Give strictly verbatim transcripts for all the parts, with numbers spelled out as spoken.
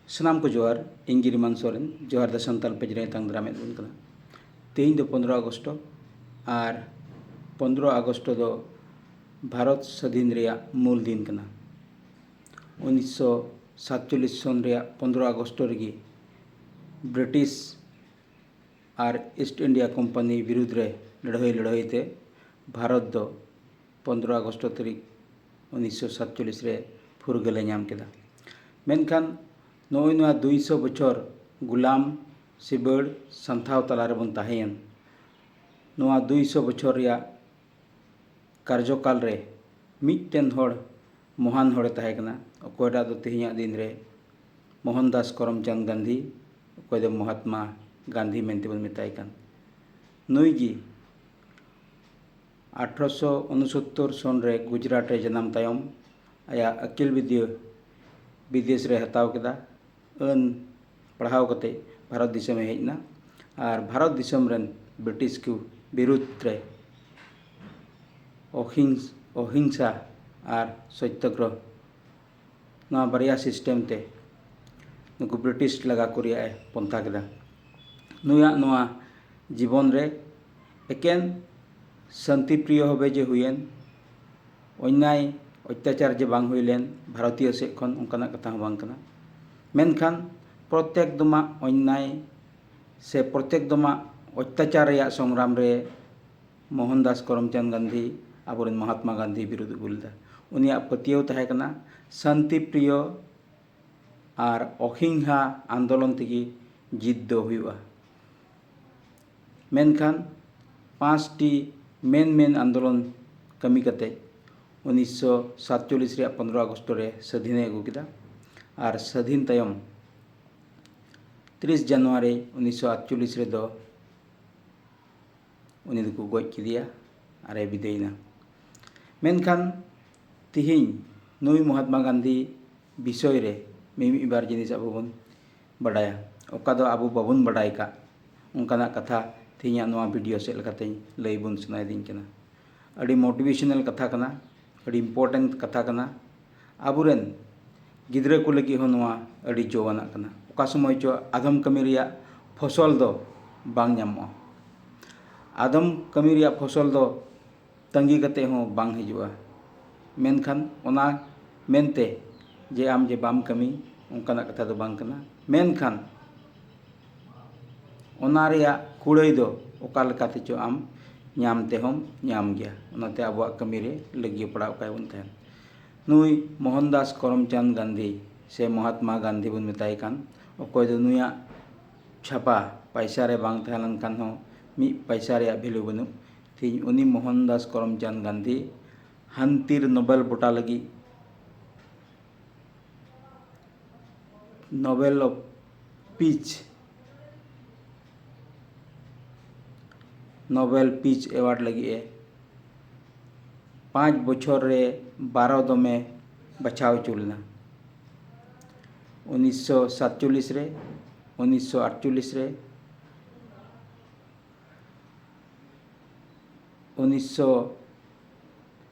ᱥᱟᱱᱟᱢ ᱠᱚ ᱡᱚᱦᱟᱨ᱾ ᱤᱧ ᱜᱤᱨᱤᱢᱟᱱ ᱥᱚᱨᱮᱱ, ᱡᱚᱦᱟᱨ ᱫᱟ ᱥᱟᱱᱛᱟᱞ ᱯᱮᱡᱽ ᱨᱮ ᱛᱟᱝ ᱫᱟᱨᱟᱢᱮᱫ ᱵᱚᱱ ᱠᱟᱱᱟ᱾ ᱛᱮᱦᱮᱧ ᱫᱚ ᱯᱚᱱᱨᱚ ᱟᱜᱚᱥᱴ, ᱟᱨ ᱯᱚᱱᱨᱚ ᱟᱜᱚᱥᱴ ᱫᱚ ᱵᱷᱟᱨᱚᱛ ᱥᱟᱹᱫᱷᱤᱱ ᱨᱮᱭᱟᱜ ᱢᱩᱞ ᱫᱤᱱ ᱠᱟᱱᱟ᱾ ᱩᱱᱤᱥᱥᱚ ᱥᱟᱛᱪᱚᱞᱞᱤᱥ ᱥᱚᱱ ᱨᱮᱭᱟᱜ ᱯᱚᱱᱨᱚ ᱟᱜᱚᱥᱴ ᱨᱮᱜᱮ ᱵᱨᱤᱴᱤᱥ ᱟᱨ ᱤᱥᱴ ᱤᱱᱰᱤᱭᱟ ᱠᱳᱢᱯᱟᱱᱤ ᱵᱤᱨᱩᱫᱽ ᱨᱮ ᱞᱟᱹᱲᱦᱟᱹᱭ ᱞᱟᱹᱲᱦᱟᱹᱭ ᱛᱮ ᱵᱷᱟᱨᱚᱛ ᱫᱚ ᱯᱚᱱᱨᱚ ᱟᱜᱚᱥᱴ ᱛᱟᱹᱨᱤᱠᱷ ᱩᱱᱤᱥᱥᱚ ᱥᱟᱛᱪᱚᱞᱞᱤᱥ ᱨᱮ ᱯᱷᱩᱨᱜᱟᱹᱞᱮ ᱧᱟᱢ ᱠᱮᱫᱟ᱾ ᱢᱮᱱᱠᱷᱟᱱ ᱱᱚᱜᱼᱚᱭ ᱱᱚᱣᱟ ᱫᱩᱭᱥᱚ ᱵᱚᱪᱷᱚᱨ ᱜᱩᱞᱟᱢ, ᱥᱤᱵᱟᱹᱲ, ᱥᱟᱱᱛᱷᱟᱣ ᱛᱟᱞᱟ ᱨᱮᱵᱚᱱ ᱛᱟᱦᱮᱸᱭᱮᱱ᱾ ᱱᱚᱣᱟ ᱫᱩᱭᱥᱚ ᱵᱚᱪᱷᱚᱨ ᱨᱮᱭᱟᱜ ᱠᱟᱨᱡᱚᱠᱟᱞ ᱨᱮ ᱢᱤᱫᱴᱮᱱ ᱦᱚᱲ ᱢᱚᱦᱟᱱ ᱦᱚᱲᱮ ᱛᱟᱦᱮᱸ ᱠᱟᱱᱟ, ᱚᱠᱚᱭᱴᱟᱜ ᱫᱚ ᱛᱮᱦᱮᱧᱟᱜ ᱫᱤᱱ ᱨᱮ ᱢᱳᱦᱚᱱ ᱫᱟᱥ ᱠᱚᱨᱚᱢᱪᱟᱸᱫᱽ ᱜᱟᱱᱫᱷᱤ, ᱚᱠᱚᱭ ᱫᱚ ᱢᱚᱦᱟᱛᱢᱟ ᱜᱟᱱᱫᱷᱤ ᱢᱮᱱᱛᱮ ᱵᱚᱱ ᱢᱮᱛᱟᱭ ᱠᱟᱱ᱾ ᱱᱩᱭ ᱜᱮ ᱟᱴᱷᱨᱚᱥᱚ ᱩᱱᱩᱥᱚᱛᱛᱚᱨ ᱥᱚᱱ ᱨᱮ ᱜᱩᱡᱽᱨᱟᱴ ᱨᱮ ᱡᱟᱱᱟᱢ ᱛᱟᱭᱚᱢ ᱟᱭᱟᱜ ᱟᱹᱠᱤᱞ ᱵᱤᱫᱽᱭᱟᱹ ᱵᱤᱫᱮᱥ ᱨᱮ ᱦᱟᱛᱟᱣ ᱠᱮᱫᱟ᱾ ᱟᱹᱱ ᱯᱟᱲᱦᱟᱣ ᱠᱟᱛᱮ ᱵᱷᱟᱨᱚᱛ ᱫᱤᱥᱚᱢᱮ ᱦᱮᱡ ᱮᱱᱟ᱾ ᱟᱨ ᱵᱷᱟᱨᱚᱛ ᱫᱤᱥᱚᱢ ᱨᱮᱱ ᱵᱨᱤᱴᱤᱥ ᱠᱚ ᱵᱤᱨᱩᱫᱽ ᱨᱮ ᱚᱦᱤᱝ-, ᱚᱦᱤᱝᱥᱟ ᱟᱨ ᱥᱚᱛᱭᱟᱜᱨᱚᱦᱚ, ᱱᱚᱣᱟ ᱵᱟᱨᱭᱟ ᱥᱤᱥᱴᱮᱢ ᱛᱮ ᱱᱩᱠᱩ ᱵᱨᱤᱴᱤᱥ ᱞᱟᱜᱟ ᱠᱚ ᱨᱮᱭᱟᱜ ᱮ ᱯᱚᱱᱛᱷᱟ ᱠᱮᱫᱟ᱾ ᱱᱩᱭᱟᱜ ᱱᱚᱣᱟ ᱡᱤᱵᱚᱱ ᱨᱮ ᱮᱠᱮᱱ ᱥᱟᱱᱛᱤ ᱯᱨᱤᱭᱚ ᱵᱷᱟᱵᱮ ᱡᱮ ᱦᱩᱭᱮᱱ, ᱚᱱᱭᱟᱭ ᱚᱛᱛᱟᱪᱟᱨ ᱡᱮ ᱵᱟᱝ ᱦᱩᱭ ᱞᱮᱱ ᱵᱷᱟᱨᱚᱛᱤᱭᱚ ᱥᱮᱫ ᱠᱷᱚᱱ, ᱚᱱᱠᱟᱱᱟᱜ ᱠᱟᱛᱷᱟ ᱦᱚᱸ ᱵᱟᱝ ᱠᱟᱱᱟ᱾ ᱢᱮᱱᱠᱷᱟᱱ ᱯᱨᱚᱛᱮᱠ ᱫᱚᱢᱟ ᱚᱱᱭᱟᱭ ᱥᱮ ᱯᱨᱚᱛᱮᱠ ᱫᱚᱢᱟ ᱚᱛᱛᱟᱪᱟᱨ ᱨᱮᱭᱟᱜ ᱥᱚᱝᱜᱨᱟᱢ ᱨᱮ ᱢᱳᱦᱚᱱ ᱫᱟᱥ ᱠᱚᱨᱚᱢᱪᱟᱸᱫᱽ ᱜᱟᱱᱫᱷᱤ, ᱟᱵᱚᱨᱮᱱ ᱢᱚᱦᱟᱛᱢᱟ ᱜᱟᱱᱫᱷᱤ ᱵᱤᱨᱩᱫᱷ ᱟᱹᱜᱩ ᱞᱮᱫᱟ᱾ ᱩᱱᱤᱭᱟᱜ ᱯᱟᱹᱛᱭᱟᱹᱣ ᱛᱟᱦᱮᱸ ᱠᱟᱱᱟ ᱥᱟᱱᱛᱤ ᱯᱨᱤᱭᱚ ᱟᱨ ᱚᱦᱤᱝᱥᱟ ᱟᱱᱫᱳᱞᱚᱱ ᱛᱮᱜᱮ ᱡᱤᱛ ᱫᱚ ᱦᱩᱭᱩᱜᱼᱟ᱾ ᱢᱮᱱᱠᱷᱟᱱ ᱯᱟᱸᱪᱴᱤ ᱢᱮᱱ ᱢᱮᱱ ᱟᱱᱫᱳᱞᱚᱱ ᱠᱟᱹᱢᱤ ᱠᱟᱛᱮ ᱩᱱᱤᱥᱥᱚ ᱥᱟᱛᱪᱚᱞᱞᱤᱥ ᱨᱮᱭᱟᱜ ᱯᱚᱱᱨᱚ ᱟᱜᱚᱥᱴ ᱨᱮ ᱥᱟᱹᱫᱷᱤᱱᱮ ᱟᱹᱜᱩ ᱠᱮᱫᱟ᱾ ᱟᱨ ᱥᱟᱹᱫᱷᱤᱱ ᱛᱟᱭᱚᱢ ᱛᱤᱨᱤᱥ ᱡᱟᱱᱩᱣᱟᱨᱤ ᱩᱱᱤᱥᱥᱚ ᱟᱴᱪᱚᱞᱞᱤᱥ ᱨᱮᱫᱚ ᱩᱱᱤ ᱫᱚᱠᱚ ᱜᱚᱡ ᱠᱮᱫᱮᱭᱟ ᱟᱨᱮ ᱵᱤᱫᱟᱹᱭᱮᱱᱟ᱾ ᱢᱮᱱᱠᱷᱟᱱ ᱛᱤᱦᱤᱧ ᱱᱩᱭ ᱢᱚᱦᱟᱛᱢᱟ ᱜᱟᱱᱫᱷᱤ ᱵᱤᱥᱚᱭ ᱨᱮ ᱢᱤᱢᱤᱫ ᱵᱟᱨ ᱡᱤᱱᱤᱥ ᱟᱵᱚ ᱵᱚᱱ ᱵᱟᱰᱟᱭᱟ, ᱚᱠᱟ ᱫᱚ ᱟᱵᱚ ᱵᱟᱵᱚᱱ ᱵᱟᱰᱟᱭ ᱠᱟᱜ, ᱚᱱᱠᱟᱱᱟᱜ ᱠᱟᱛᱷᱟ ᱛᱮᱦᱮᱧᱟᱜ ᱱᱚᱣᱟ ᱵᱷᱤᱰᱤᱭᱳ ᱥᱮᱫ ᱞᱮᱠᱟᱛᱮᱧ ᱞᱟᱹᱭ ᱵᱚᱱ ᱥᱟᱱᱟᱭᱮᱫᱤᱧ ᱠᱟᱱᱟ᱾ ᱟᱹᱰᱤ ᱢᱳᱴᱤᱵᱷᱮᱥᱚᱱᱟᱞ ᱠᱟᱛᱷᱟ ᱠᱟᱱᱟ, ᱟᱹᱰᱤ ᱤᱢᱯᱚᱨᱴᱮᱱᱴ ᱠᱟᱛᱷᱟ ᱠᱟᱱᱟ᱾ ᱟᱵᱚᱨᱮᱱ ᱜᱤᱫᱽᱨᱟᱹ ᱠᱚ ᱞᱟᱹᱜᱤᱫ ᱦᱚᱸ ᱱᱚᱣᱟ ᱟᱹᱰᱤ ᱡᱚᱣᱟᱱᱟᱜ ᱠᱟᱱᱟ᱾ ᱚᱠᱟ ᱥᱚᱢᱚᱭ ᱪᱚ ᱟᱫᱚᱢ ᱠᱟᱹᱢᱤ ᱨᱮᱭᱟᱜ ᱯᱷᱚᱥᱚᱞ ᱫᱚ ᱵᱟᱝ ᱧᱟᱢᱚᱜᱼᱟ᱾ ᱟᱫᱚᱢ ᱠᱟᱹᱢᱤ ᱨᱮᱭᱟᱜ ᱯᱷᱚᱥᱚᱞ ᱫᱚ ᱛᱟᱺᱜᱤ ᱠᱟᱛᱮ ᱦᱚᱸ ᱵᱟᱝ ᱦᱤᱡᱩᱜᱼᱟ᱾ ᱢᱮᱱᱠᱷᱟᱱ ᱚᱱᱟ ᱢᱮᱱᱛᱮ ᱡᱮ ᱟᱢ ᱡᱮ ᱵᱟᱢ ᱠᱟᱹᱢᱤ, ᱚᱱᱠᱟᱱᱟᱜ ᱠᱟᱛᱷᱟ ᱫᱚ ᱵᱟᱝ ᱠᱟᱱᱟ᱾ ᱢᱮᱱᱠᱷᱟᱱ ᱚᱱᱟ ᱨᱮᱭᱟᱜ ᱠᱩᱲᱟᱹᱭ ᱫᱚ ᱚᱠᱟ ᱞᱮᱠᱟᱛᱮ ᱪᱚ ᱟᱢ ᱧᱟᱢ ᱛᱮᱦᱚᱸᱢ ᱧᱟᱢ ᱜᱮᱭᱟ᱾ ᱚᱱᱟᱛᱮ ᱟᱵᱚᱣᱟᱜ ᱠᱟᱹᱢᱤ ᱨᱮ ᱞᱟᱹᱜᱤᱭᱟᱹ ᱯᱟᱲᱟᱣ ᱠᱟᱭ ᱵᱚᱱ ᱛᱟᱦᱮᱱ᱾ ᱱᱩᱭ ᱢᱳᱦᱚᱱᱫᱟᱥ ᱠᱚᱨᱚᱢᱪᱟᱸᱫᱽ ᱜᱟᱱᱫᱷᱤ ᱥᱮ ᱢᱚᱦᱟᱛᱢᱟ ᱜᱟᱱᱫᱷᱤ ᱵᱚᱱ ᱢᱮᱛᱟᱭ ᱠᱟᱱ, ᱚᱠᱚᱭ ᱫᱚ ᱱᱩᱭᱟᱜ ᱪᱷᱟᱯᱟ ᱯᱟᱭᱥᱟ ᱨᱮ ᱵᱟᱝ ᱛᱟᱦᱮᱸ ᱞᱮᱱᱠᱷᱟᱱ ᱦᱚᱸ ᱢᱤᱫ ᱯᱟᱭᱥᱟ ᱨᱮᱭᱟᱜ ᱵᱷᱮᱞᱩ ᱵᱟᱹᱱᱩᱜ᱾ ᱛᱮᱦᱮᱧ ᱩᱱᱤ ᱢᱳᱦᱚᱱᱫᱟᱥ ᱠᱚᱨᱚᱢᱪᱟᱸᱫᱽ ᱜᱟᱱᱫᱷᱤ ᱦᱟᱱᱛᱤᱨ ᱱᱳᱵᱮᱞ ᱵᱚᱴᱟ ᱞᱟᱹᱜᱤᱫ Nobel of piece, Nobel piece award ᱞᱟᱹᱜᱤᱫ ᱮ ᱯᱟᱸᱪ ᱵᱚᱪᱷᱚᱨ ᱨᱮ ᱵᱟᱨᱚ ᱫᱚᱢᱮ ᱵᱟᱪᱷᱟᱣ ᱦᱚᱪᱚ ᱞᱮᱱᱟ᱾ ᱩᱱᱤᱥᱥᱚ ᱥᱟᱛᱪᱚᱞᱞᱤᱥ ᱨᱮ, ᱩᱱᱤᱥᱥᱚ ᱟᱴᱪᱚᱞᱞᱤᱥ ᱨᱮ, ᱩᱱᱤᱥᱥᱚ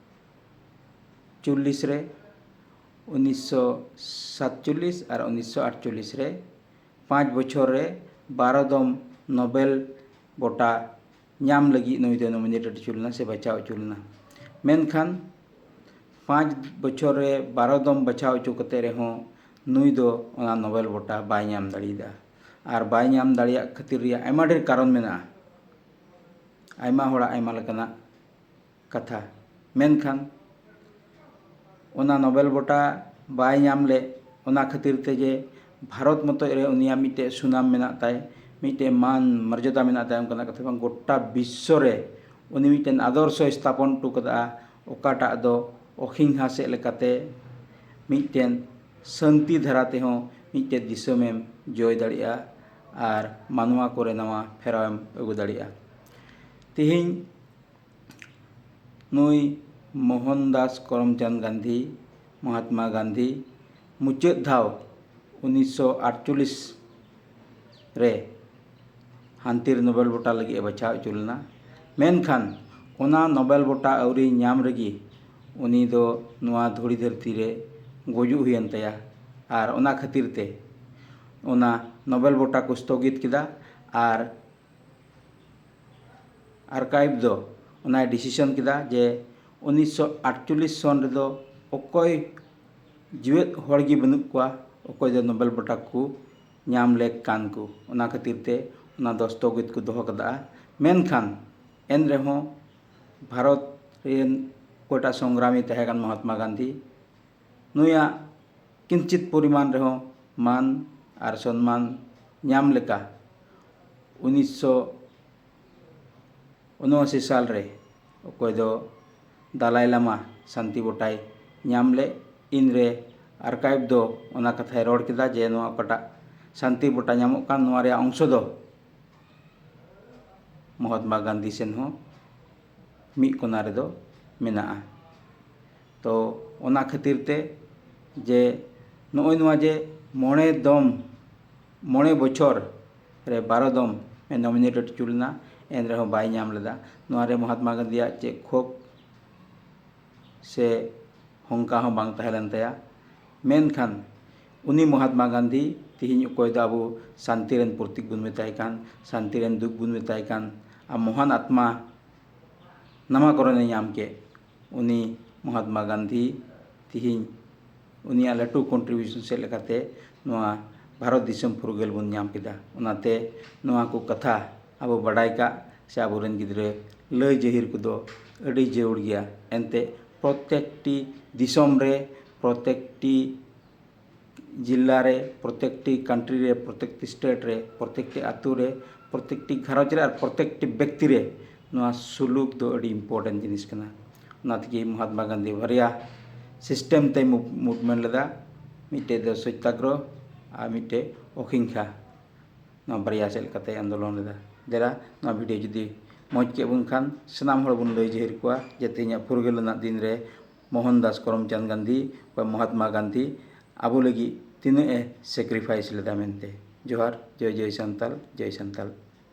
ᱪᱚᱞᱞᱤᱥ ᱨᱮ, ᱩᱱᱤᱥᱥᱚ ᱥᱟᱛᱪᱚᱞᱞᱤᱥ ᱟᱨ ᱩᱱᱤᱥᱥᱚ ᱟᱴᱪᱚᱞᱞᱤᱥ ᱨᱮ ᱯᱟᱸᱪ ᱵᱚᱪᱷᱚᱨ ᱨᱮ ᱵᱟᱨᱚ ᱫᱚᱢ ᱱᱳᱵᱮᱞ ᱵᱚᱴᱟ ᱧᱟᱢ ᱞᱟᱹᱜᱤᱫ ᱱᱩᱭ ᱫᱚ ᱱᱚᱢᱤᱱᱮᱴᱮᱰ ᱦᱚᱪᱚ ᱞᱮᱱᱟ ᱥᱮ ᱵᱟᱪᱷᱟᱣ ᱦᱚᱪᱚ ᱞᱮᱱᱟ᱾ ᱢᱮᱱᱠᱷᱟᱱ ᱯᱟᱸᱪ ᱵᱚᱪᱷᱚᱨ ᱨᱮ ᱵᱟᱨᱚ ᱫᱚᱢ ᱵᱟᱪᱷᱟᱣ ᱦᱚᱪᱚ ᱠᱟᱛᱮ ᱨᱮᱦᱚᱸ ᱱᱩᱭ ᱫᱚ ᱚᱱᱟ ᱱᱳᱵᱮᱞ ᱵᱚᱴᱟ ᱵᱟᱭ ᱧᱟᱢ ᱫᱟᱲᱮᱭᱟᱫᱟ᱾ ᱟᱨ ᱵᱟᱭ ᱧᱟᱢ ᱫᱟᱲᱮᱭᱟᱜ ᱠᱷᱟᱹᱛᱤᱨ ᱨᱮᱭᱟᱜ ᱟᱭᱢᱟ ᱰᱷᱮᱨ ᱠᱟᱨᱚᱱ ᱢᱮᱱᱟᱜᱼᱟ, ᱟᱭᱢᱟ ᱦᱚᱲᱟᱜ ᱟᱭᱢᱟ ᱞᱮᱠᱟᱱᱟᱜ ᱠᱟᱛᱷᱟ᱾ ᱢᱮᱱᱠᱷᱟᱱ ᱚᱱᱟ ᱱᱳᱵᱮᱞ ᱵᱚᱴᱟ ᱵᱟᱭ ᱧᱟᱢ ᱞᱮᱫ, ᱚᱱᱟ ᱠᱷᱟᱹᱛᱤᱨ ᱛᱮ ᱡᱮ ᱵᱷᱟᱨᱚᱛ ᱢᱚᱛᱚᱡ ᱨᱮ ᱩᱱᱤᱭᱟᱜ ᱢᱤᱫᱴᱮᱡ ᱥᱩᱱᱟᱢ ᱢᱮᱱᱟᱜ ᱛᱟᱭ, ᱢᱤᱫᱴᱮᱡ ᱢᱟᱱ ᱢᱚᱨᱡᱟᱫᱟ ᱢᱮᱱᱟᱜ ᱛᱟᱭᱟ, ᱚᱱᱠᱟᱱᱟᱜ ᱠᱟᱛᱷᱟ ᱵᱟᱝ, ᱜᱚᱴᱟ ᱵᱤᱥᱥᱚ ᱨᱮ ᱩᱱᱤ ᱢᱤᱫᱴᱮᱱ ᱟᱫᱚᱨᱥᱚᱭ ᱥᱛᱷᱟᱯᱚᱱ ᱦᱚᱴᱚ ᱠᱟᱫᱟ, ᱚᱠᱟᱴᱟᱜ ᱫᱚ ᱚᱦᱤᱝᱥᱟ ᱥᱮᱫ ᱞᱮᱠᱟᱛᱮ ᱢᱤᱫᱴᱮᱱ ᱥᱟᱹᱱᱛᱤ ᱫᱷᱟᱨᱟ ᱛᱮᱦᱚᱸ ᱢᱤᱫᱴᱮᱱ ᱫᱤᱥᱚᱢᱮᱢ ᱡᱚᱭ ᱫᱟᱲᱮᱭᱟᱜᱼᱟ ᱟᱨ ᱢᱟᱱᱣᱟ ᱠᱚᱨᱮ ᱱᱟᱣᱟ ᱯᱷᱮᱨᱟᱣᱮᱢ ᱟᱹᱜᱩ ᱫᱟᱲᱮᱭᱟᱜᱼᱟ᱾ ᱛᱮᱦᱮᱧ ᱱᱩᱭ ᱢᱳᱦᱚᱱᱫᱟᱥ ᱠᱚᱨᱚᱢᱪᱟᱸᱫᱽ ᱜᱟᱱᱫᱷᱤ, ᱢᱚᱦᱟᱛᱢᱟ ᱜᱟᱱᱫᱷᱤ, ᱢᱩᱪᱟᱹᱫ ᱫᱷᱟᱣ ᱩᱱᱤᱥᱥᱚ ᱟᱴᱪᱚᱞᱞᱤᱥ ᱨᱮ ᱦᱟᱱᱛᱤᱨ ᱱᱳᱵᱮᱞ ᱵᱚᱴᱟ ᱞᱟᱹᱜᱤᱫ ᱮ ᱵᱟᱪᱷᱟᱣ ᱦᱚᱪᱚ ᱞᱮᱱᱟ᱾ ᱢᱮᱱᱠᱷᱟᱱ ᱚᱱᱟ ᱱᱳᱵᱮᱞ ᱵᱚᱴᱟ ᱟᱹᱣᱨᱤ ᱧᱟᱢ ᱨᱮᱜᱮ ᱩᱱᱤ ᱫᱚ ᱱᱚᱣᱟ ᱫᱷᱩᱲᱤ ᱫᱷᱟᱹᱨᱛᱤ ᱨᱮ ᱜᱩᱡᱩᱜ ᱦᱩᱭᱮᱱ ᱛᱟᱭᱟ᱾ ᱟᱨ ᱚᱱᱟ ᱠᱷᱟᱹᱛᱤᱨ ᱛᱮ ᱚᱱᱟ ᱱᱳᱵᱮᱞ ᱵᱚᱴᱟ ᱠᱚ ᱥᱛᱷᱚᱜᱤᱛ ᱠᱮᱫᱟ᱾ ᱟᱨ ᱟᱨᱠᱟᱭᱤᱵᱷ ᱫᱚ ᱚᱱᱟᱭ ᱰᱤᱥᱤᱥᱚᱱ ᱠᱮᱫᱟ ᱡᱮ ᱩᱱᱤᱥᱥᱚ ᱟᱴᱪᱚᱞᱞᱤᱥ ᱥᱚᱱ ᱨᱮᱫᱚ ᱚᱠᱚᱭ ᱡᱤᱣᱮᱫ ᱦᱚᱲ ᱜᱮ ᱵᱟᱹᱱᱩᱜ ᱠᱚᱣᱟ ᱚᱠᱚᱭ ᱫᱚ ᱱᱳᱵᱮᱞ ᱵᱚᱴᱟ ᱠᱚ ᱧᱟᱢ ᱞᱮᱠ ᱠᱟᱱ ᱠᱚ᱾ ᱚᱱᱟ ᱠᱷᱟᱹᱛᱤᱨ ᱛᱮ ᱚᱱᱟ ᱫᱚ ᱥᱛᱷᱚᱜᱤᱛ ᱠᱚ ᱫᱚᱦᱚ ᱠᱟᱫᱟ᱾ ᱢᱮᱱᱠᱷᱟᱱ ᱮᱱ ᱨᱮᱦᱚᱸ ᱵᱷᱟᱨᱚᱛ ᱨᱮᱱ ᱚᱠᱚᱭᱴᱟᱜ ᱥᱚᱝᱜᱨᱟᱢᱤ ᱛᱟᱦᱮᱸ ᱠᱟᱱ ᱢᱚᱦᱟᱛᱢᱟ ᱜᱟᱱᱫᱷᱤ, ᱱᱩᱭᱟᱜ ᱠᱤᱧᱪᱤᱛ ᱯᱚᱨᱤᱢᱟᱱ ᱨᱮᱦᱚᱸ ᱢᱟᱱ ᱟᱨ ᱥᱚᱱᱢᱟᱱ ᱧᱟᱢ ᱞᱮᱠᱟ ᱩᱱᱤᱥᱥᱚ ᱩᱱᱚᱟᱥᱤ ᱥᱟᱞ ᱨᱮ ᱚᱠᱚᱭ ᱫᱚ ᱫᱟᱞᱟᱭ ᱞᱟᱢᱟ ᱥᱟᱱᱛᱤ ᱵᱚᱴᱟᱭ ᱧᱟᱢ ᱞᱮᱫ, ᱤᱱᱨᱮ ᱟᱨᱠᱟᱭᱤᱵᱷ ᱫᱚ ᱚᱱᱟ ᱠᱟᱛᱷᱟᱭ ᱨᱚᱲ ᱠᱮᱫᱟ ᱡᱮ ᱱᱚᱣᱟ ᱚᱠᱟᱴᱟᱜ ᱥᱟᱱᱛᱤ ᱵᱚᱴᱟ ᱧᱟᱢᱚᱜ ᱠᱟᱱ, ᱱᱚᱣᱟ ᱨᱮᱭᱟᱜ ᱚᱝᱥᱚ ᱫᱚ ᱢᱚᱦᱟᱛᱢᱟ ᱜᱟᱱᱫᱷᱤ ᱥᱮᱱ ᱦᱚᱸ ᱢᱤᱫ ᱠᱚᱱᱟ ᱨᱮᱫᱚ ᱢᱮᱱᱟᱜᱼᱟ᱾ ᱛᱚ ᱚᱱᱟ ᱠᱷᱟᱹᱛᱤᱨ ᱛᱮ ᱡᱮ ᱱᱚᱜᱼᱚᱭ ᱱᱚᱣᱟ ᱡᱮ ᱢᱚᱬᱮ ᱫᱚᱢ, ᱢᱚᱬᱮ ᱵᱚᱪᱷᱚᱨ ᱨᱮ ᱵᱟᱨᱚ ᱫᱚᱢ ᱮ ᱱᱚᱢᱤᱱᱮᱴᱮᱰ ᱦᱚᱪᱚ ᱞᱮᱱᱟ, ᱮᱱ ᱨᱮᱦᱚᱸ ᱵᱟᱭ ᱧᱟᱢ ᱞᱮᱫᱟ᱾ ᱱᱚᱣᱟ ᱨᱮ ᱢᱚᱦᱟᱛᱢᱟ ᱜᱟᱱᱫᱷᱤᱭᱟᱜ ᱪᱮᱫ ᱠᱷᱳᱵᱽ ᱥᱮ ᱦᱚᱝᱠᱟ ᱦᱚᱸ ᱵᱟᱝ ᱛᱟᱦᱮᱸ ᱞᱮᱱ ᱛᱟᱭᱟ᱾ ᱢᱮᱱᱠᱷᱟᱱ ᱩᱱᱤ ᱢᱚᱦᱟᱛᱢᱟ ᱜᱟᱱᱫᱷᱤ ᱛᱮᱦᱮᱧ ᱚᱠᱚᱭ ᱫᱚ ᱟᱵᱚ ᱥᱟᱱᱛᱤ ᱨᱮᱱ ᱯᱨᱚᱛᱤᱠ ᱵᱚᱱ ᱢᱮᱛᱟᱭ ᱠᱟᱱ, ᱥᱟᱱᱛᱤ ᱨᱮᱱ ᱫᱩᱛ ᱵᱚᱱ ᱢᱮᱛᱟᱭ ᱠᱟᱱ, ᱟᱨ ᱢᱚᱦᱟᱱ ᱟᱛᱢᱟ ᱱᱟᱢᱟᱠᱚᱨᱚᱱᱮ ᱧᱟᱢ ᱠᱮᱫ, ᱩᱱᱤ ᱢᱚᱦᱟᱛᱢᱟ ᱜᱟᱱᱫᱷᱤ ᱛᱮᱦᱮᱧ ᱩᱱᱤᱭᱟᱜ ᱞᱟᱹᱴᱩ ᱠᱚᱱᱴᱨᱤᱵᱤᱭᱩᱥᱚᱱ ᱥᱮᱫ ᱞᱮᱠᱟᱛᱮ ᱱᱚᱣᱟ ᱵᱷᱟᱨᱚᱛ ᱫᱤᱥᱚᱢ ᱯᱷᱩᱨᱜᱟᱹᱞ ᱵᱚᱱ ᱧᱟᱢ ᱠᱮᱫᱟ᱾ ᱚᱱᱟᱛᱮ ᱱᱚᱣᱟ ᱠᱚ ᱠᱟᱛᱷᱟ ᱟᱵᱚ ᱵᱟᱰᱟᱭ ᱠᱟᱜ ᱥᱮ ᱟᱵᱚᱨᱮᱱ ᱜᱤᱫᱽᱨᱟᱹ ᱞᱟᱹᱭ ᱡᱟᱹᱦᱤᱨ ᱠᱚᱫᱚ ᱟᱹᱰᱤ ᱡᱟᱹᱨᱩᱲ ᱜᱮᱭᱟ᱾ ᱮᱱᱛᱮ ᱯᱨᱚᱛᱮᱠᱴᱤ ᱫᱤᱥᱚᱢ ᱨᱮ, ᱯᱨᱚᱛᱮᱠᱴᱤ ᱡᱤᱞᱟ ᱨᱮ, ᱯᱨᱚᱛᱮᱠᱴᱤ ᱠᱟᱱᱴᱨᱤ ᱨᱮ, ᱯᱨᱚᱛᱮᱠᱴᱤ ᱥᱴᱮᱴ ᱨᱮ, ᱯᱨᱚᱛᱮᱠᱴᱤ ᱟᱛᱳ ᱨᱮ, ᱯᱨᱚᱛᱮᱠᱴᱤ ᱜᱷᱟᱨᱚᱸᱡᱽ ᱨᱮ ᱟᱨ ᱯᱨᱚᱛᱮᱠᱴᱤ ᱵᱮᱠᱛᱤ ᱨᱮ ᱱᱚᱣᱟ ᱥᱩᱞᱩᱠ ᱫᱚ ᱟᱹᱰᱤ ᱤᱢᱯᱚᱨᱴᱮᱱᱴ ᱡᱤᱱᱤᱥ ᱠᱟᱱᱟ᱾ ᱚᱱᱟ ᱛᱮᱜᱮ ᱢᱚᱦᱟᱛᱢᱟ ᱜᱟᱱᱫᱷᱤ ᱵᱟᱨᱭᱟ ᱥᱤᱥᱴᱮᱢ ᱛᱮᱭ ᱢᱩᱵᱷᱢᱮᱱᱴ ᱞᱮᱫᱟ, ᱢᱤᱫᱴᱮᱡ ᱫᱚ ᱥᱚᱛᱭᱟᱜᱨᱚᱦ ᱟᱨ ᱢᱤᱫᱴᱮᱡ ᱚᱦᱤᱝᱥᱟ᱾ ᱱᱚᱣᱟ ᱵᱟᱨᱭᱟ ᱥᱮᱫ ᱞᱮᱠᱟᱛᱮ ᱟᱱᱫᱳᱞᱚᱱ ᱞᱮᱫᱟ᱾ ᱫᱮᱞᱟ ᱱᱚᱣᱟ ᱵᱷᱤᱰᱤᱭᱳ ᱡᱩᱫᱤ ᱢᱚᱡᱽ ᱠᱮᱫ ᱵᱚᱱ ᱠᱷᱟᱱ ᱥᱟᱱᱟᱢ ᱦᱚᱲ ᱵᱚᱱ ᱞᱟᱹᱭ ᱡᱟᱹᱦᱤᱨ ᱠᱚᱣᱟ ᱡᱮ ᱛᱮᱦᱮᱧᱟᱜ ᱯᱷᱩᱨᱜᱟᱹᱞ ᱨᱮᱱᱟᱜ ᱫᱤᱱ ᱨᱮ ᱢᱳᱦᱚᱱ ᱫᱟᱥ ᱠᱚᱨᱚᱢᱪᱟᱸᱫᱽ ᱜᱟᱱᱫᱷᱤ ᱵᱟ ᱢᱚᱦᱟᱛᱢᱟ ᱜᱟᱱᱫᱷᱤ ᱟᱵᱚ ᱞᱟᱹᱜᱤᱫ ᱛᱤᱱᱟᱹᱜ ᱮ ᱥᱮᱠᱨᱤᱯᱷᱟᱭᱤᱥ ᱞᱮᱫᱟ ᱢᱮᱱᱛᱮ᱾ ᱡᱚᱦᱟᱨ, ᱡᱚᱭ ᱡᱚᱭ ᱥᱟᱱᱛᱟᱞ, ᱡᱚᱭ ᱥᱟᱱᱛᱟᱞ᱾